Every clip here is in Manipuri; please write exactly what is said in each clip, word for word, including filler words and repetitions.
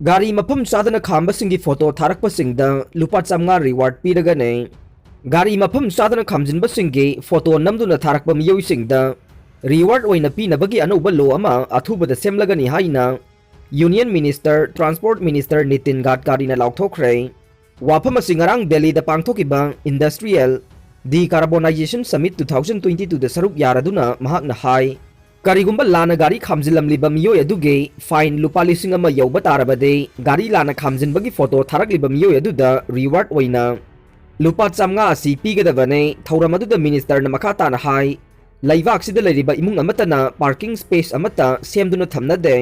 ꯒꯥꯔꯤ ꯃꯐꯝ ꯆꯥꯗꯅ ꯈꯥꯝꯕꯁꯤꯡꯒꯤ ꯐꯣꯇꯣ ꯊꯥꯔꯛꯄꯁꯤꯡꯗ ꯂꯨꯄꯥ ꯆꯥꯝꯃꯉꯥ ꯔꯤꯋꯥꯔꯗ ꯄꯤꯔꯒꯅꯤ꯫ ꯒꯥꯔꯤ ꯃꯐꯝ ꯆꯥꯗꯅ ꯈꯥꯝꯖꯤꯟꯕꯁꯤꯡꯒꯤ ꯐꯣꯇꯣ ꯅꯝꯗꯨꯅ ꯊꯥꯔꯛꯄ ꯃꯤꯑꯣꯏꯁꯤꯡꯗ ꯔꯤꯋꯥꯔꯗ ꯑꯣꯏꯅ ꯄꯤꯅꯕꯒꯤ ꯑꯅꯧꯕ ꯂꯣ ꯑꯃ ꯑꯊꯨꯕꯗ ꯁꯦꯝꯂꯒꯅꯤ ꯍꯥꯏꯅ union minister, transport minister Nitin ꯒꯗꯀꯥꯔꯤꯅ ꯂꯥꯎꯊꯣꯛꯈ꯭ꯔꯦ꯫ ꯋꯥꯐꯝ ꯑꯁꯤ ꯉꯔꯥꯡ ꯗꯦꯜꯂꯤꯗ ꯄꯥꯡꯊꯣꯛꯈꯤꯕ industrial decarbonisation summit two thousand twenty ꯇꯨꯗ ꯁꯔꯨꯛ ꯌꯥꯔꯗꯨꯅ ꯃꯍꯥꯛꯅ ꯍꯥꯏ, ꯀꯔꯤꯒꯨꯝꯕ ꯂꯥꯟꯅ ꯒꯥꯔꯤ ꯈꯥꯝꯖꯤꯜꯂꯝꯂꯤꯕ ꯃꯤꯑꯣꯏ ꯑꯗꯨꯒꯤ ꯐꯥꯏꯟ ꯂꯨꯄꯥ ꯂꯤꯁꯤꯡ ꯑꯃ ꯌꯧꯕ ꯇꯥꯔꯕꯗꯤ, ꯒꯥꯔꯤ ꯂꯥꯟꯅ ꯈꯥꯝꯖꯤꯟꯕꯒꯤ ꯐꯣꯇꯣ ꯊꯥꯔꯛꯂꯤꯕ ꯃꯤꯑꯣꯏ ꯑꯗꯨꯗ ꯔꯤꯋꯥꯔꯗ ꯑꯣꯏꯅ ꯂꯨꯄꯥ ꯆꯥꯝꯃꯉꯥ ꯑꯁꯤ ꯄꯤꯒꯗꯕꯅꯤ꯫ ꯊꯧꯔꯝ ꯑꯗꯨꯗ ꯃꯤꯅꯤꯁꯇꯔꯅ ꯃꯈꯥ ꯇꯥꯅ ꯍꯥꯏ, ꯂꯩꯕꯥꯛꯁꯤꯗ ꯂꯩꯔꯤꯕ ꯏꯃꯨꯡ ꯑꯃꯠꯇꯅ ꯄꯥꯔꯀꯤꯡ ꯁ꯭ꯄꯦꯁ ꯑꯃꯠꯇ ꯁꯦꯝꯗꯨꯅ ꯊꯝꯅꯗꯦ꯫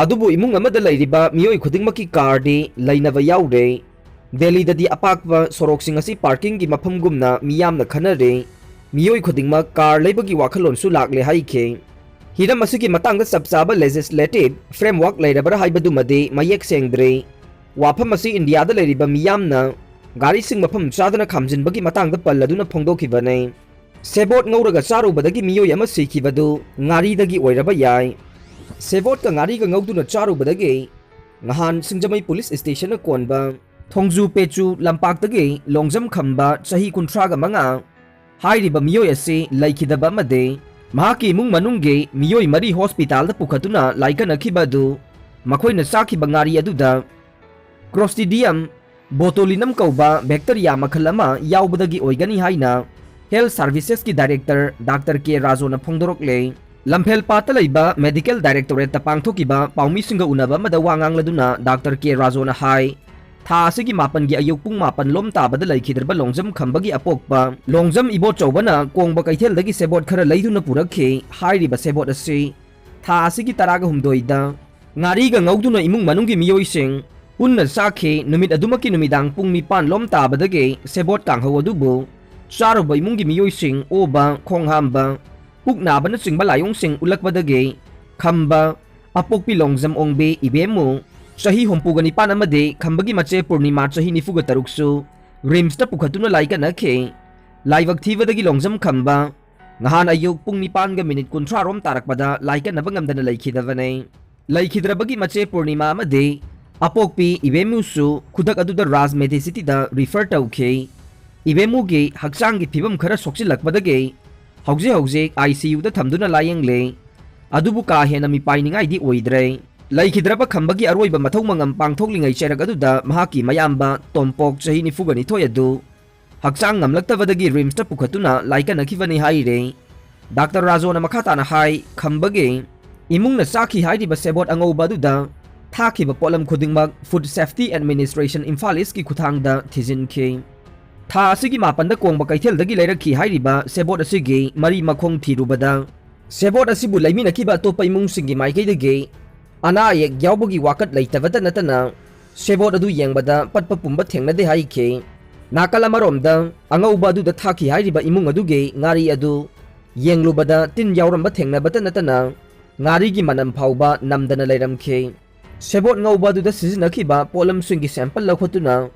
ꯑꯗꯨꯕꯨ ꯏꯃꯨꯡ ꯑꯃꯗ ꯂꯩꯔꯤꯕ ꯃꯤꯑꯣꯏ ꯈꯨꯗꯤꯡꯃꯛꯀꯤ ꯀꯥꯔꯗꯤ ꯂꯩꯅꯕ ꯌꯥꯎꯔꯦ꯫ ꯗꯦꯜꯂꯤꯗꯗꯤ ꯑꯄꯥꯛꯄ ꯁꯣꯔꯣꯛꯁꯤꯡ ꯑꯁꯤ ꯄꯥꯔꯀꯤꯡꯒꯤ ꯃꯐꯝꯒꯨꯝꯅ ꯃꯤꯌꯥꯝꯅ ꯈꯟꯅꯔꯦ꯫ ꯃꯤꯑꯣꯏ ꯈꯨꯗꯤꯡꯃꯛ ꯀꯥꯔ ꯂꯩꯕꯒꯤ ꯋꯥꯈꯜꯂꯣꯟꯁꯨ ꯂꯥꯛꯂꯦ ꯍꯥꯏꯈꯤ꯫ ꯍꯤꯔꯝ ꯑꯁꯤꯒꯤ ꯃꯇꯥꯡꯗ ꯆꯞ ꯆꯥꯕ ꯂꯦꯖꯤꯁꯂꯦꯇꯤꯚ ꯐ꯭ꯔꯦꯝꯋꯥꯔꯛ ꯂꯩꯔꯕ꯭ꯔꯥ ꯍꯥꯏꯕꯗꯨꯃꯗꯤ ꯃꯌꯦꯛ ꯁꯦꯡꯗ꯭ꯔꯤ꯫ ꯋꯥꯐꯝ ꯑꯁꯤ ꯏꯟꯗꯤꯌꯥꯗ ꯂꯩꯔꯤꯕ ꯃꯤꯌꯥꯝꯅ ꯒꯥꯔꯤꯁꯤꯡ ꯃꯐꯝ ꯆꯥꯗꯅ ꯈꯥꯝꯖꯤꯟꯕꯒꯤ ꯃꯇꯥꯡꯗ ꯄꯜꯂꯗꯨꯅ ꯐꯣꯡꯗꯣꯛꯈꯤꯕꯅꯤ꯫ ꯁꯦꯕꯣꯠ ꯉꯧꯔꯒ ꯆꯥꯔꯨꯕꯗꯒꯤ ꯃꯤꯑꯣꯏ ꯑꯃ ꯁꯤꯈꯤꯕꯗꯨ ꯉꯥꯔꯤꯗꯒꯤ ꯑꯣꯏꯔꯕ ꯌꯥꯏ꯫ ꯁꯦꯕꯣꯠꯀ ꯉꯥꯔꯤꯒ ꯉꯧꯗꯨꯅ ꯆꯥꯔꯨꯕꯗꯒꯤ ꯉꯍꯥꯟ ꯁꯤꯡꯖꯃꯩ ꯄꯨꯂꯤꯁ ꯁ꯭ꯇꯦꯁꯟꯅ ꯀꯣꯟꯕ ꯊꯣꯡꯖꯨ ꯄꯦꯆꯨ ꯂꯝꯄꯥꯛꯇꯒꯤ ꯂꯣꯡꯖꯝ ꯈꯝꯕ ꯆꯍꯤ ꯀꯨꯟꯊ꯭ꯔꯥꯒ ꯃꯉꯥ ꯍꯥꯏꯔꯤꯕ ꯃꯤꯑꯣꯏ ꯑꯁꯤ ꯂꯩꯈꯤꯗꯕ ꯑꯃꯗꯤ ꯃꯍꯥꯛꯀꯤ ꯏꯃꯨꯡ ꯃꯅꯨꯡꯒꯤ ꯃꯤꯑꯣꯏ ꯃꯔꯤ ꯍꯣꯁꯄꯤꯇꯥꯜꯗ ꯄꯨꯈꯠꯇꯨꯅ ꯂꯥꯏꯀꯠꯅꯈꯤꯕ ꯑꯗꯨ ꯃꯈꯣꯏꯅ ꯆꯥꯈꯤꯕ ꯉꯥꯔꯤ ꯑꯗꯨꯗ ꯀ꯭ꯔꯣꯁꯇꯤꯗꯤꯌꯝ ꯕꯣꯇꯨꯂꯤꯅꯝ ꯀꯧꯕ ꯕꯦꯛꯇꯔꯤꯌꯥ ꯃꯈꯜ ꯑꯃ ꯌꯥꯎꯕꯗꯒꯤ ꯑꯣꯏꯒꯅꯤ ꯍꯥꯏꯅ ꯍꯦꯜꯊ ꯁꯔꯚꯤꯁꯦꯁꯀꯤ ꯗꯥꯏꯔꯦꯛꯇꯔ ꯗꯥꯛꯇꯔ ꯀꯦ ꯔꯥꯖꯣꯅ ꯐꯣꯡꯗꯣꯔꯛꯂꯦ꯫ ꯂꯝꯐꯦꯜꯄꯥꯠꯇ ꯂꯩꯕ ꯃꯦꯗꯤꯀꯦꯜ ꯗꯥꯏꯔꯦꯛꯇꯣꯔꯦꯠꯇ ꯄꯥꯡꯊꯣꯛꯈꯤꯕ ꯄꯥꯎꯃꯤꯁꯤꯡꯒ ꯎꯅꯕ ꯑꯃꯗ ꯋꯥ ꯉꯥꯡꯂꯗꯨꯅ ꯗꯥꯛꯇꯔ ꯀꯦ ꯔꯥꯖꯣꯅ ꯍꯥꯏ, ꯊꯥ ꯑꯁꯤꯒꯤ ꯃꯥꯄꯟꯒꯤ ꯑꯌꯨꯛ ꯄꯨꯡ ꯃꯥꯄꯟ ꯂꯣꯝ ꯇꯥꯕꯗ ꯂꯩꯈꯤꯗ꯭ꯔꯕ ꯂꯣꯡꯖꯝ ꯈꯝꯕꯒꯤ ꯑꯄꯣꯛꯄ ꯂꯣꯡꯖꯝ ꯏꯕꯣꯆꯧꯕꯅ ꯀꯣꯡꯕ ꯀꯩꯊꯦꯜꯗꯒꯤ ꯁꯦꯕꯣꯠ ꯈꯔ ꯂꯩꯗꯨꯅ ꯄꯨꯔꯛꯈꯤ꯫ ꯍꯥꯏꯔꯤꯕ ꯁꯦꯕꯣꯠ ꯑꯁꯤ ꯊꯥ ꯑꯁꯤꯒꯤ ꯇꯔꯥꯒ ꯍꯨꯝꯗꯣꯏꯗ ꯉꯥꯔꯤꯒ ꯉꯧꯗꯨꯅ ꯏꯃꯨꯡ ꯃꯅꯨꯡꯒꯤ ꯃꯤꯑꯣꯏꯁꯤꯡ ꯄꯨꯟꯅ ꯆꯥꯈꯤ꯫ ꯅꯨꯃꯤꯠ ꯑꯗꯨꯃꯛꯀꯤ ꯅꯨꯃꯤꯗꯥꯡ ꯄꯨꯡ ꯅꯤꯄꯥꯟ ꯂꯣꯝ ꯇꯥꯕꯗꯒꯤ ꯁꯦꯕꯣꯠ ꯀꯥꯡꯍꯧ ꯑꯗꯨꯕꯨ ꯆꯥꯔꯨꯕ ꯏꯃꯨꯡꯒꯤ ꯃꯤꯑꯣꯏꯁꯤꯡ ꯑꯣꯕ, ꯈꯣꯡ ꯍꯥꯝꯕ, ꯄꯨꯛ ꯅꯥꯕꯅꯆꯤꯡꯕ ꯂꯥꯏꯑꯣꯡꯁꯤꯡ ꯎꯠꯂꯛꯄꯗꯒꯤ ꯈꯝꯕ ꯑꯄꯣꯛꯄꯤ ꯂꯣꯡꯖꯝ ꯑꯣꯡꯕꯤ ꯏꯕꯦꯝꯃꯨ ꯆꯍꯤ ꯍꯨꯝꯐꯨꯒ ꯅꯤꯄꯥꯟ ꯑꯃꯗꯤ ꯈꯝꯕꯒꯤ ꯃꯆꯦ ꯄꯨꯔꯅꯤꯃꯥ ꯆꯍꯤ ꯅꯤꯐꯨꯒ ꯇꯔꯨꯛꯁꯨ ꯔꯤꯝꯁꯇ ꯄꯨꯈꯠꯇꯨꯅ ꯂꯥꯏꯀꯠꯅꯈꯤ꯫ ꯂꯥꯏꯕꯛ ꯊꯤꯕꯗꯒꯤ ꯂꯣꯡꯖꯝ ꯈꯝꯕ ꯉꯍꯥꯟ ꯑꯌꯨꯛ ꯄꯨꯡ ꯅꯤꯄꯥꯟꯒ ꯃꯤꯅꯤꯠ ꯀꯨꯟꯊ꯭ꯔꯥ ꯔꯣꯝ ꯇꯥꯔꯛꯄꯗ ꯂꯥꯏꯀꯠꯅꯕ ꯉꯝꯗꯅ ꯂꯩꯈꯤꯗꯕꯅꯤ꯫ ꯂꯩꯈꯤꯗ꯭ꯔꯕꯒꯤ ꯃꯆꯦ ꯄꯨꯔꯅꯤꯃꯥ ꯑꯃꯗꯤ ꯑꯄꯣꯛꯄꯤ ꯏꯕꯦꯝꯃꯨꯁꯨ ꯈꯨꯗꯛ ꯑꯗꯨꯗ ꯔꯥꯖ ꯃꯦꯗꯤꯁꯤꯇꯤꯗ ꯔꯤꯐꯔ ꯇꯧꯈꯤ꯫ ꯏꯕꯦꯝꯃꯨꯒꯤ ꯍꯛꯆꯥꯡꯒꯤ ꯐꯤꯕꯝ ꯈꯔ ꯁꯣꯛꯆꯤꯜꯂꯛꯄꯗꯒꯤ ꯍꯧꯖꯤꯛ ꯍꯧꯖꯤꯛ ꯑꯥꯏ ꯁꯤ ꯌꯨꯗ ꯊꯝꯗꯨꯅ ꯂꯥꯌꯦꯡꯂꯤ꯫ ꯑꯗꯨꯕꯨ ꯀꯥ ꯍꯦꯟꯅ ꯃꯤꯄꯥꯏꯅꯤꯡꯉꯥꯏꯗꯤ ꯑꯣꯏꯗ꯭ꯔꯦ꯫ ꯂꯩꯈꯤꯗ꯭ꯔꯕ ꯈꯝꯕꯒꯤ ꯑꯔꯣꯏꯕ ꯃꯊꯧ ꯃꯉꯝ ꯄꯥꯡꯊꯣꯛꯂꯤꯉꯩ ꯆꯩꯔꯛ ꯑꯗꯨꯗ ꯃꯍꯥꯛꯀꯤ ꯃꯌꯥꯝꯕ ꯇꯣꯝꯄꯣꯛ ꯆꯍꯤ ꯅꯤꯐꯨꯒ ꯅꯤꯊꯣꯏ ꯑꯗꯨ ꯍꯛꯆꯥꯡ ꯉꯝꯂꯛꯇꯕꯗꯒꯤ ꯔꯤꯝꯁꯇ ꯄꯨꯈꯠꯇꯨꯅ ꯂꯥꯏꯀꯠꯅꯈꯤꯕꯅꯤ ꯍꯥꯏꯔꯤ꯫ ꯗꯥꯛꯇꯔ ꯔꯥꯖꯣꯅ ꯃꯈꯥ ꯇꯥꯅ ꯍꯥꯏ, ꯈꯝꯕꯒꯤ ꯏꯃꯨꯡꯅ ꯆꯥꯈꯤ ꯍꯥꯏꯔꯤꯕ ꯁꯦꯕꯣꯠ ꯑꯉꯧꯕ ꯑꯗꯨꯗ ꯊꯥꯈꯤꯕ ꯄꯣꯠꯂꯝ ꯈꯨꯗꯤꯡꯃꯛ ꯐꯨꯗ ꯁꯦꯐꯇꯤ ꯑꯦꯗꯃꯤꯅꯤꯁꯇ꯭ꯔꯦꯁꯟ ꯏꯝꯐꯥꯜ ꯏꯁꯀꯤ ꯈꯨꯠꯊꯥꯡꯗ ꯊꯤꯖꯤꯟꯈꯤ꯫ ꯊꯥ ꯑꯁꯤꯒꯤ ꯃꯥꯄꯟꯗ ꯀꯣꯡꯕ ꯀꯩꯊꯦꯜꯗꯒꯤ ꯂꯩꯔꯛꯈꯤ ꯍꯥꯏꯔꯤꯕ ꯁꯦꯕꯣꯠ ꯑꯁꯤꯒꯤ ꯃꯔꯤ ꯃꯈꯣꯡ ꯊꯤꯔꯨꯕꯗ, ꯁꯦꯕꯣꯠ ꯑꯁꯤꯕꯨ ꯂꯩꯃꯤꯟꯅꯈꯤꯕ ꯑꯇꯣꯞꯄ ꯏꯃꯨꯡꯁꯤꯡꯒꯤ ꯃꯥꯏꯀꯩꯗꯒꯤ ꯑꯅꯥ ꯑꯌꯦꯛ ꯌꯥꯎꯕꯒꯤ ꯋꯥꯀꯠ ꯂꯩꯇꯕꯇ ꯅꯠꯇꯅ, ꯁꯦꯕꯣꯠ ꯑꯗꯨ ꯌꯦꯡꯕꯗ ꯄꯠꯄ ꯄꯨꯝꯕ ꯊꯦꯡꯅꯗꯦ ꯍꯥꯏꯈꯤ꯫ ꯅꯥꯀꯜ ꯑꯃꯔꯣꯝꯗ, ꯑꯉꯧꯕ ꯑꯗꯨꯗ ꯊꯥꯈꯤ ꯍꯥꯏꯔꯤꯕ ꯏꯃꯨꯡ ꯑꯗꯨꯒꯤ ꯉꯥꯔꯤ ꯑꯗꯨ ꯌꯦꯡꯂꯨꯕꯗ ꯇꯤꯟ ꯌꯥꯎꯔꯝꯕ ꯊꯦꯡꯅꯕꯇ ꯅꯠꯇꯅ, ꯉꯥꯔꯤꯒꯤ ꯃꯅꯝ ꯐꯥꯎꯕ ꯅꯝꯗꯅ ꯂꯩꯔꯝꯈꯤ꯫ ꯁꯦꯕꯣꯠ ꯉꯧꯕ ꯑꯗꯨꯗ ꯁꯤꯖꯤꯟꯅꯈꯤꯕ ꯄꯣꯠꯂꯝꯁꯤꯡꯒꯤ ꯁꯦꯝꯄꯜ ꯂꯧꯈꯠꯇꯨꯅ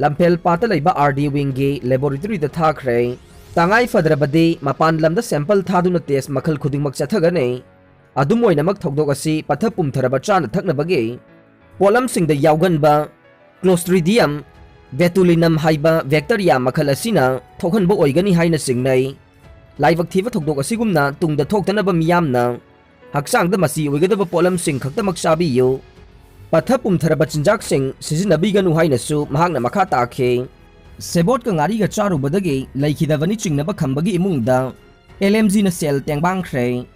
ꯂꯝꯐꯦꯜ ꯄꯥꯠꯇ ꯂꯩꯕ ꯑꯥꯔ ꯗꯤ ꯋꯤꯡꯒꯤ ꯂꯦꯕꯣꯔꯦꯇꯣꯔꯤꯗ ꯊꯥꯈ꯭ꯔꯦ꯫ ꯇꯉꯥꯏ ꯐꯗ꯭ꯔꯕꯗꯤ ꯃꯄꯥꯟ ꯂꯝꯗ ꯁꯦꯝꯄꯜ ꯊꯥꯗꯨꯅ ꯇꯦꯁ ꯃꯈꯜ ꯈꯨꯗꯤꯡꯃꯛ ꯆꯠꯊꯒꯅꯤ꯫ ꯑꯗꯨꯝ ꯑꯣꯏꯅꯃꯛ, ꯊꯧꯗꯣꯛ ꯑꯁꯤ ꯄꯠꯊ ꯄꯨꯝꯊꯔꯕ ꯆꯥꯅ ꯊꯛꯅꯕꯒꯤ ꯄꯣꯠꯂꯝꯁꯤꯡꯗ ꯌꯥꯎꯒꯟꯕ ꯀ꯭ꯂꯣꯁꯇ꯭ꯔꯤꯗꯤꯌꯝ ꯕꯦꯇꯨꯂꯤꯅꯝ ꯍꯥꯏꯕ ꯕꯦꯛꯇꯔꯤꯌꯥ ꯃꯈꯜ ꯑꯁꯤꯅ ꯊꯣꯛꯍꯟꯕ ꯑꯣꯏꯒꯅꯤ ꯍꯥꯏꯅ ꯆꯤꯡꯅꯩ꯫ ꯂꯥꯏꯕꯛ ꯊꯤꯕ ꯊꯧꯗꯣꯛ ꯑꯁꯤꯒꯨꯝꯅ ꯇꯨꯡꯗ ꯊꯣꯛꯇꯅꯕ ꯃꯤꯌꯥꯝꯅ ꯍꯛꯆꯥꯡꯗ ꯃꯆꯤ ꯑꯣꯏꯒꯗꯕ ꯄꯣꯠꯂꯝꯁꯤꯡ ꯈꯛꯇꯃꯛ ꯆꯥꯕꯤꯌꯨ꯫ ꯄꯠꯊ ꯄꯨꯝꯊꯔꯕ ꯆꯤꯟꯖꯥꯛꯁꯤꯡ ꯁꯤꯖꯤꯟꯅꯕꯤꯒꯅꯨ ꯍꯥꯏꯅꯁꯨ ꯃꯍꯥꯛꯅ ꯃꯈꯥ ꯇꯥꯈꯤ꯫ ꯁꯦꯕꯣꯠꯀ ꯉꯥꯔꯤꯒ ꯆꯥꯔꯨꯕꯗꯒꯤ ꯂꯩꯈꯤꯗꯕꯅꯤ ꯆꯤꯡꯅꯕ ꯈꯝꯕꯒꯤ ꯏꯃꯨꯡꯗ ꯑꯦꯜ ꯑꯦꯝ ꯖꯤꯅ ꯁꯦꯜ ꯇꯦꯡꯕꯥꯡꯈ꯭ꯔꯦ꯫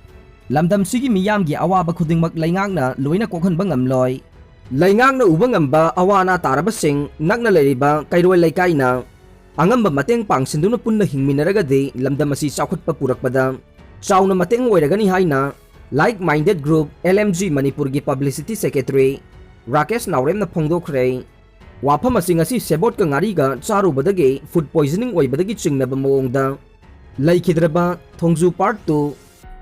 ꯂꯝꯗꯝꯁꯤꯒꯤ ꯃꯤꯌꯥꯝꯒꯤ ꯑꯋꯥꯕ ꯈꯨꯗꯤꯡꯃꯛ ꯂꯩꯉꯥꯛꯅ ꯂꯣꯏꯅ ꯀꯣꯛꯍꯟꯕ ꯉꯝꯂꯣꯏ꯫ ꯂꯩꯉꯥꯛꯅ ꯎꯕ ꯉꯝꯕ ꯑꯋꯥ ꯑꯅꯥ ꯇꯥꯔꯕꯁꯤꯡ ꯅꯛꯅ ꯂꯩꯔꯤꯕ ꯀꯩꯔꯣꯏ ꯂꯩꯀꯥꯏꯅ ꯑꯉꯝꯕ ꯃꯇꯦꯡ ꯄꯥꯡꯁꯤꯟꯗꯨꯅ ꯄꯨꯟꯅ ꯍꯤꯡꯃꯤꯟꯅꯔꯒꯗꯤ ꯂꯝꯗꯝ ꯑꯁꯤ ꯆꯥꯎꯈꯠꯄ ꯄꯨꯔꯛꯄꯗ ꯆꯥꯎꯅ ꯃꯇꯦꯡ ꯑꯣꯏꯔꯒꯅꯤ ꯍꯥꯏꯅ Like Minded Group, L M G, ꯃꯅꯤꯄꯨꯔꯒꯤ ꯄꯕ꯭ꯂꯤꯁꯤꯇꯤ ꯁꯦꯀ꯭ꯔꯦꯇꯔꯤ ꯔꯥꯀꯦꯁ ꯅꯥꯎꯔꯦꯝꯅ ꯐꯣꯡꯗꯣꯛꯈ꯭ꯔꯦ꯫ ꯋꯥꯐꯝ ꯑꯁꯤꯡ ꯑꯁꯤ ꯁꯦꯕꯣꯠꯀ ꯉꯥꯔꯤꯒ ꯆꯥꯔꯨꯕꯗꯒꯤ ꯐꯨꯗ ꯄꯣꯏꯖꯅꯤꯡ ꯑꯣꯏꯕꯗꯒꯤ ꯆꯤꯡꯅꯕ ꯃꯑꯣꯡꯗ ꯂꯩꯈꯤꯗ꯭ꯔꯕ ꯊꯣꯡꯖꯨ ꯄꯥꯔꯠ ꯇꯨ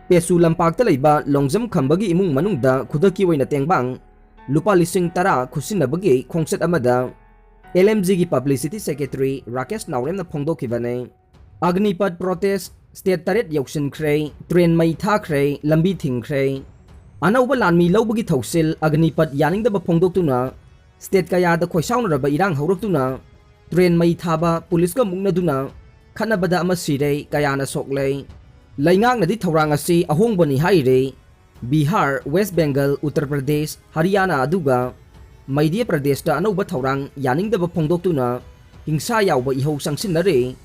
ꯄꯦꯁꯨ ꯂꯝꯄꯥꯛꯇ ꯂꯩꯕ ꯂꯣꯡꯖꯝ ꯈꯝꯕꯒꯤ ꯏꯃꯨꯡ ꯃꯅꯨꯡꯗ ꯈꯨꯗꯛꯀꯤ ꯑꯣꯏꯅ ꯇꯦꯡꯕꯥꯡ ꯂꯨꯄꯥ ꯂꯤꯁꯤꯡ ꯇꯔꯥ ꯈꯨꯠꯁꯤꯟꯅꯕꯒꯤ ꯈꯣꯡꯆꯠ ꯑꯃꯗ ꯑꯦꯜ ꯑꯦꯝ ꯖꯤꯒꯤ ꯄꯕ꯭ꯂꯤꯁꯤꯇꯤ ꯁꯦꯀ꯭ꯔꯦꯇꯔꯤ ꯔꯥꯀꯦꯁ ꯅꯥꯎꯔꯦꯝꯅ ꯐꯣꯡꯗꯣꯛꯈꯤꯕꯅꯤ꯫ ꯑꯒꯅꯤꯄꯠ ꯄ꯭ꯔꯣꯇꯦꯁ ꯁ꯭ꯇꯦꯠ ꯇꯔꯦꯠ ꯌꯧꯁꯤꯟꯈ꯭ꯔꯦ, ꯇ꯭ꯔꯦꯟ ꯃꯩ ꯊꯥꯈ꯭ꯔꯦ, ꯂꯝꯕꯤ ꯊꯤꯡꯈ꯭ꯔꯦ꯫ ꯑꯅꯧꯕ ꯂꯥꯟꯃꯤ ꯂꯧꯕꯒꯤ ꯊꯧꯁꯤꯜ ꯑꯒꯅꯤꯄꯠ ꯌꯥꯅꯤꯡꯗꯕ ꯐꯣꯡꯗꯣꯛꯇꯨꯅ state ꯀꯌꯥꯗ ꯈꯣꯏꯁꯥꯎꯅꯔꯕ ꯏꯔꯥꯡ ꯍꯧꯔꯛꯇꯨꯅ train ꯃꯩ ꯊꯥꯕ, policeꯀ ꯃꯨꯛꯅꯗꯨꯅ ꯈꯠꯅꯕꯗ ꯑꯃ ꯁꯤꯔꯦ, ꯀꯌꯥꯅ ꯁꯣꯛꯂꯦ꯫ ꯂꯩꯉꯥꯛꯅꯗꯤ ꯊꯧꯔꯥꯡ ꯑꯁꯤ ꯑꯍꯣꯡꯕꯅꯤ ꯍꯥꯏꯔꯦ꯫ ꯕꯤꯍꯥꯔ, ꯋꯦꯁ ꯕꯦꯡꯒꯜ, ꯎꯠꯇꯔ ꯄ꯭ꯔꯗꯦꯁ, ꯍꯔꯤꯌꯥꯅꯥ ꯑꯗꯨꯒ ꯃꯙ꯭ꯌ ꯄ꯭ꯔꯗꯦꯁꯇ ꯑꯅꯧꯕ ꯊꯧꯔꯥꯡ ꯌꯥꯅꯤꯡꯗꯕ ꯐꯣꯡꯗꯣꯛꯇꯨꯅ ꯍꯤꯡꯁꯥ ꯌꯥꯎꯕ ꯏꯍꯧ ꯆꯪꯁꯤꯟꯅꯔꯦ꯫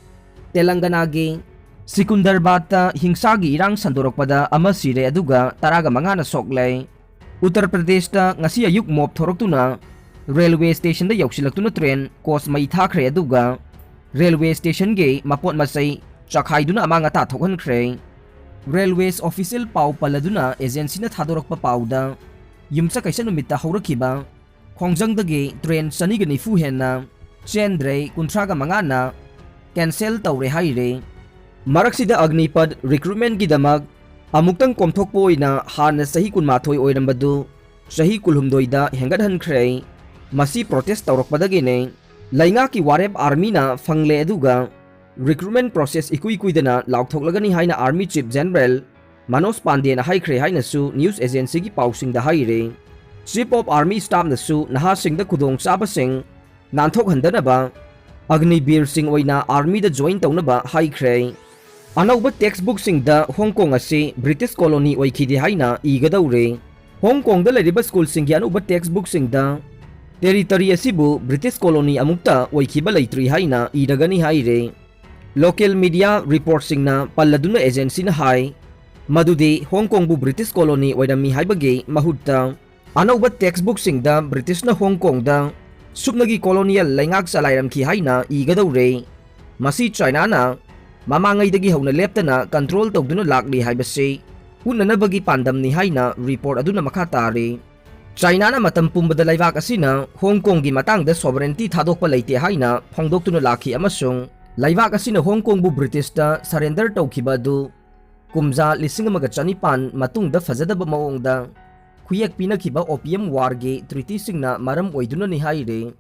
ꯇꯦꯂꯪꯒꯅꯥꯒꯤ ꯁꯤꯀꯨꯟꯗꯔꯕꯥꯗꯇ ꯍꯤꯡꯁꯥꯒꯤ ꯏꯔꯥꯡ ꯁꯟꯗꯣꯔꯛꯄꯗ ꯑꯃ ꯁꯤꯔꯦ ꯑꯗꯨꯒ ꯇꯔꯥꯒ ꯃꯉꯥꯅ ꯁꯣꯛꯂꯦ꯫ ꯎꯠꯇꯔ ꯄ꯭ꯔꯗꯦꯁꯇ ꯉꯁꯤ ꯑꯌꯨꯛ mob ꯊꯣꯔꯛꯇꯨꯅ railway stationꯗ ꯌꯧꯁꯤꯜꯂꯛꯇꯨꯅ train coach ꯃꯩ ꯊꯥꯈ꯭ꯔꯦ ꯑꯗꯨꯒ railway stationꯒꯤ ꯃꯄꯣꯠ ꯃꯆꯩ ꯆꯈꯥꯏꯗꯨꯅ ꯑꯃꯥꯡ ꯑꯇꯥ ꯊꯣꯛꯍꯟꯈ꯭ꯔꯦ꯫ Railways official ꯄꯥꯎ ꯄꯜꯂꯗꯨꯅ agencyꯅ ꯊꯥꯗꯣꯔꯛꯄ ꯄꯥꯎꯗ, ꯌꯨꯝꯁꯀꯩꯁ ꯅꯨꯃꯤꯠꯇ ꯍꯧꯔꯛꯈꯤꯕ ꯈꯣꯡꯖꯪꯗꯒꯤ train ꯆꯅꯤꯒ ꯅꯤꯐꯨ ꯍꯦꯟꯅ ꯆꯦꯟꯗ꯭ꯔꯦ, ꯀꯨꯟꯊ꯭ꯔꯥꯒ ꯃꯉꯥꯅ cancel ꯇꯧꯔꯦ ꯍꯥꯏꯔꯦ꯫ ꯃꯔꯛꯁꯤꯗ ꯑꯒꯅꯤꯄꯠ recruitmentꯒꯤꯗꯃꯛ ꯑꯃꯨꯛꯇꯪ ꯀꯣꯝꯊꯣꯛꯄ ꯑꯣꯏꯅ ꯍꯥꯟꯅ ꯆꯍꯤ ꯀꯨꯟꯃꯥꯊꯣꯏ ꯑꯣꯏꯔꯝꯕꯗꯨ ꯆꯍꯤ ꯀꯨꯟꯍꯨꯝꯗꯣꯏꯗ ꯍꯦꯟꯒꯠꯍꯟꯈ꯭ꯔꯦ꯫ ꯃꯁꯤ protest ꯇꯧꯔꯛꯄꯗꯒꯤꯅꯤ꯫ ꯂꯩꯉꯥꯛꯀꯤ ꯋꯥꯔꯦꯞ armyꯅ ꯐꯪꯂꯦ ꯑꯗꯨꯒ recruitment process ꯏꯀꯨꯏ ꯀꯨꯏꯗꯅ ꯂꯥꯎꯊꯣꯛꯂꯒꯅꯤ ꯍꯥꯏꯅ Army Chief General ꯃꯅꯣꯖ ꯄꯥꯟꯗꯦꯅ ꯍꯥꯏꯈ꯭ꯔꯦ ꯍꯥꯏꯅꯁꯨ news agencyꯒꯤ ꯄꯥꯎꯁꯤꯡꯗ ꯍꯥꯏꯔꯤ꯫ Chief of Army Staffꯅꯁꯨ ꯅꯍꯥꯁꯤꯡꯗ ꯈꯨꯗꯣꯡꯆꯥꯕꯁꯤꯡ ꯅꯥꯟꯊꯣꯛꯍꯟꯗꯅꯕ ꯑꯒꯅꯤꯕꯤꯔꯁꯤꯡ ꯑꯣꯏꯅ armyꯗ join ꯇꯧꯅꯕ ꯍꯥꯏꯈ꯭ꯔꯦ꯫ ꯑꯅꯧꯕ textbookꯁꯤꯡꯗ ꯍꯣꯡ ꯀꯣꯡ ꯑꯁꯤ British colony ꯑꯣꯏꯈꯤꯗꯦ ꯍꯥꯏꯅ ꯏꯒꯗꯧꯔꯦ꯫ ꯍꯣꯡ ꯀꯣꯡꯗ ꯂꯩꯔꯤꯕ ꯁ꯭ꯀꯨꯜꯁꯤꯡꯒꯤ ꯑꯅꯧꯕ textbookꯁꯤꯡꯗ territory ꯑꯁꯤꯕꯨ British colony ꯑꯃꯨꯛꯇ ꯑꯣꯏꯈꯤꯕ ꯂꯩꯇ꯭ꯔꯤ ꯍꯥꯏꯅ ꯏꯔꯒꯅꯤ ꯍꯥꯏꯔꯦ꯫ Local media reportꯁꯤꯡꯅ ꯄꯜꯂꯗꯨꯅ agencyꯅ ꯍꯥꯏ ꯃꯗꯨꯗꯤ ꯍꯣꯡ ꯀꯣꯡꯕꯨ British colony ꯑꯣꯏꯔꯝꯃꯤ ꯍꯥꯏꯕꯒꯤ ꯃꯍꯨꯠꯇ ꯑꯅꯧꯕ textbookꯁꯤꯡꯗ Britishꯅ ꯍꯣꯡ ꯀꯣꯡꯗ ꯁꯨꯞꯅꯒꯤ colonial ꯂꯩꯉꯥꯛ ꯆꯂꯥꯏꯔꯝꯈꯤ ꯍꯥꯏꯅ ꯏꯒꯗꯧꯔꯦ꯫ ꯃꯁꯤ ꯆꯥꯏꯅꯥꯅ ꯃꯃꯥꯡꯉꯩꯗꯒꯤ ꯍꯧꯅ ꯂꯦꯞꯇꯅ control ꯇꯧꯗꯨꯅ ꯂꯥꯛꯂꯤ ꯍꯥꯏꯕꯁꯤ ꯎꯠꯅꯅꯕꯒꯤ ꯄꯥꯟꯗꯝꯅꯤ ꯍꯥꯏꯅ report ꯑꯗꯨꯅ ꯃꯈꯥ ꯇꯥꯔꯤ꯫ ꯆꯥꯏꯅꯥꯅ ꯃꯇꯝ ꯄꯨꯝꯕꯗ ꯂꯩꯕꯥꯛ ꯑꯁꯤꯅ ꯍꯣꯡ ꯀꯣꯡꯒꯤ ꯃꯇꯥꯡꯗ sovereignty ꯊꯥꯗꯣꯛꯄ ꯂꯩꯇꯦ ꯍꯥꯏꯅ ꯐꯣꯡꯗꯣꯛꯇꯨꯅ ꯂꯥꯛꯈꯤ ꯑꯃꯁꯨꯡ ꯂꯩꯕꯥꯛ ꯑꯁꯤꯅ ꯍꯣꯡ ꯀꯣꯡꯕꯨ Britishꯇ surrender ꯇꯧꯈꯤꯕ ꯑꯗꯨ ꯀꯨꯝꯖꯥ ꯂꯤꯁꯤꯡ ꯑꯃꯒ ꯆꯅꯤꯄꯥꯟ ꯃꯇꯨꯡꯗ ꯐꯖꯗꯕ ꯃꯑꯣꯡꯗ ꯈꯨꯌꯦꯛ ꯄꯤꯅꯈꯤꯕ Opium Warꯒꯤ treatyꯁꯤꯡꯅ ꯃꯔꯝ ꯑꯣꯏꯗꯨꯅꯅꯤ ꯍꯥꯏꯔꯤ꯫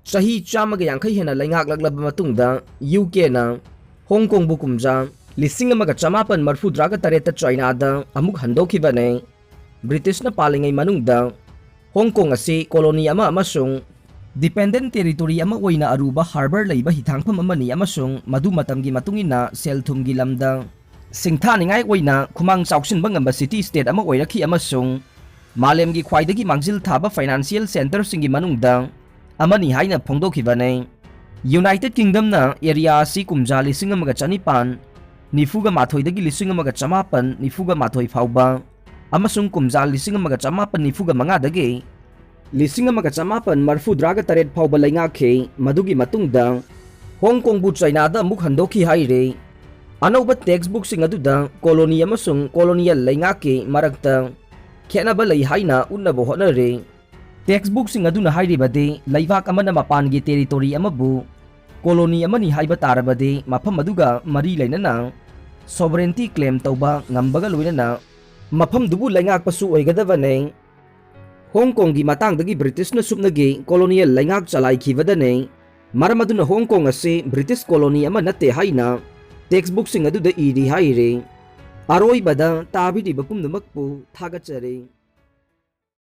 ꯆꯍꯤ ꯆꯥꯝꯃꯒ ꯌꯥꯡꯈꯩ ꯍꯦꯟꯅ ꯂꯩꯉꯥꯛꯂꯛꯂꯕ ꯃꯇꯨꯡꯗ UKꯅ ꯍꯣꯡ ꯀꯣꯡꯕꯨ ꯀꯨꯝꯖꯥ ꯂꯤꯁꯤꯡ ꯑꯃꯒ ꯆꯃꯥꯄꯟ ꯃꯔꯐꯨꯇꯔꯥꯒ ꯇꯔꯦꯠꯇ ꯆꯥꯏꯅꯥꯗ ꯑꯃꯨꯛ ꯍꯟꯗꯣꯛꯈꯤꯕꯅꯤ꯫ ꯕ꯭ꯔꯤꯇꯤꯁꯅ ꯄꯥꯜꯂꯤꯉꯩ ꯃꯅꯨꯡꯗ ꯍꯣꯡ ꯀꯣꯡ ꯑꯁꯤ ꯀꯣꯂꯣꯅꯤ ꯑꯃ ꯑꯃꯁꯨꯡ ꯗꯤꯄꯦꯟꯗꯦꯟ ꯇꯦꯔꯤꯇꯣꯔꯤ ꯑꯃ ꯑꯣꯏꯅ ꯑꯔꯨꯕ ꯍꯥꯔꯕꯔ ꯂꯩꯕ ꯍꯤꯊꯥꯡꯐꯝ ꯑꯃꯅꯤ, ꯑꯃꯁꯨꯡ ꯃꯗꯨ ꯃꯇꯝꯒꯤ ꯃꯇꯨꯡ ꯏꯟꯅ ꯁꯦꯜ ꯊꯨꯝꯒꯤ ꯂꯝꯗ ꯁꯤꯡꯊꯥꯅꯤꯡꯉꯥꯏ ꯑꯣꯏꯅ ꯈꯨꯃꯥꯡ ꯆꯥꯎꯁꯤꯟꯕ ꯉꯝꯕ ꯁꯤꯇꯤ ꯁ꯭ꯇꯦꯠ ꯑꯃ ꯑꯣꯏꯔꯛꯈꯤ, ꯑꯃꯁꯨꯡ ꯃꯥꯂꯦꯝꯒꯤ ꯈ꯭ꯋꯥꯏꯗꯒꯤ ꯃꯥꯡꯖꯤꯜ ꯊꯥꯕ ꯐꯥꯏꯅꯥꯟꯁꯤꯌꯦꯜ ꯁꯦꯟꯇꯔꯁꯤꯡꯒꯤ ꯃꯅꯨꯡꯗ ꯑꯃꯅꯤ ꯍꯥꯏꯅ ꯐꯣꯡꯗꯣꯛꯈꯤꯕꯅꯤ꯫ ꯌꯨꯅꯥꯏꯇꯦꯗ ꯀꯤꯡꯗꯝꯅ ꯑꯦꯔꯤꯌꯥ ꯑꯁꯤ ꯀꯨꯝꯖꯥ ꯂꯤꯁꯤꯡ ꯑꯃꯒ ꯆꯅꯤꯄꯥꯟ ꯅꯤꯐꯨꯒ ꯃꯥꯊꯣꯏꯗꯒꯤ ꯂꯤꯁꯤꯡ ꯑꯃꯒ ꯆꯃꯥꯄꯟ ꯅꯤꯐꯨꯒ ꯃꯥꯊꯣꯏ ꯐꯥꯎꯕ ꯑꯃꯁꯨꯡ ꯀꯨꯝꯖꯥ ꯂꯤꯁꯤꯡ ꯑꯃꯒ ꯆꯃꯥꯄꯟ ꯅꯤꯐꯨꯒ ꯃꯉꯥꯗꯒꯤ ꯂꯤꯁꯤꯡ ꯑꯃꯒ ꯆꯃꯥꯄꯟ ꯃꯔꯐꯨꯇꯔꯥꯒ ꯇꯔꯦꯠ ꯐꯥꯎꯕ ꯂꯩꯉꯥꯛꯈꯤ꯫ ꯃꯗꯨꯒꯤ ꯃꯇꯨꯡꯗ ꯍꯣꯡ ꯀꯣꯡꯕꯨ ꯆꯥꯏꯅꯥꯗ ꯑꯃꯨꯛ ꯍꯟꯗꯣꯛꯈꯤ ꯍꯥꯏꯔꯤ꯫ ꯑꯅꯧꯕ ꯇꯦꯛꯁꯕꯨꯛꯁꯤꯡ ꯑꯗꯨꯗ ꯀꯣꯂꯣꯅꯤ ꯑꯃꯁꯨꯡ ꯀꯣꯂꯣꯅꯤꯌꯦꯜ ꯂꯩꯉꯥꯛꯀꯤ ꯃꯔꯛꯇ ꯈꯦꯠꯅꯕ ꯂꯩ ꯍꯥꯏꯅ ꯎꯠꯅꯕ ꯍꯣꯠꯅꯔꯤ꯫ ꯇꯦꯛꯁꯕꯨꯛꯁꯤꯡ ꯑꯗꯨꯅ ꯍꯥꯏꯔꯤꯕꯗꯤ ꯂꯩꯕꯥꯛ ꯑꯃꯅ ꯃꯄꯥꯟꯒꯤ ꯇꯦꯔꯤꯇꯣꯔꯤ ꯑꯃꯕꯨ ꯀꯣꯂꯣꯅꯤ ꯑꯃꯅꯤ ꯍꯥꯏꯕ ꯇꯥꯔꯕꯗꯤ ꯃꯐꯝ ꯑꯗꯨꯒ ꯃꯔꯤ ꯂꯩꯅꯅ ꯁꯣꯚꯔꯦꯟꯇꯤ ꯀ꯭ꯂꯦꯝ ꯇꯧꯕ ꯉꯝꯕꯒ ꯂꯣꯏꯅꯅ ꯃꯐꯝꯗꯨꯕꯨ ꯂꯩꯉꯥꯛꯄꯁꯨ ꯑꯣꯏꯒꯗꯕꯅꯤ꯫ ꯍꯣꯡ ꯀꯣꯡꯒꯤ ꯃꯇꯥꯡꯗꯒꯤ ꯕ꯭ꯔꯤꯇꯤꯁꯅ ꯁꯨꯞꯅꯒꯤ ꯀꯣꯂꯣꯅꯤꯌꯦꯜ ꯂꯩꯉꯥꯛ ꯆꯂꯥꯏꯈꯤꯕꯗꯅꯤ꯫ ꯃꯔꯝ ꯑꯗꯨꯅ ꯍꯣꯡ ꯀꯣꯡ ꯑꯁꯤ ꯕ꯭ꯔꯤꯇꯤꯁ ꯀꯣꯂꯣꯅꯤ ꯑꯃ ꯅꯠꯇꯦ ꯍꯥꯏꯅ ꯇꯦꯛꯁꯕꯨꯛꯁꯤꯡ ꯑꯗꯨꯗ ꯏꯔꯤ ꯍꯥꯏꯔꯤ꯫ ꯑꯔꯣꯏꯕꯗ ꯇꯥꯕꯤꯔꯤꯕ ꯄꯨꯝꯅꯃꯛꯄꯨ ꯊꯥꯒꯠꯆꯔꯤ꯫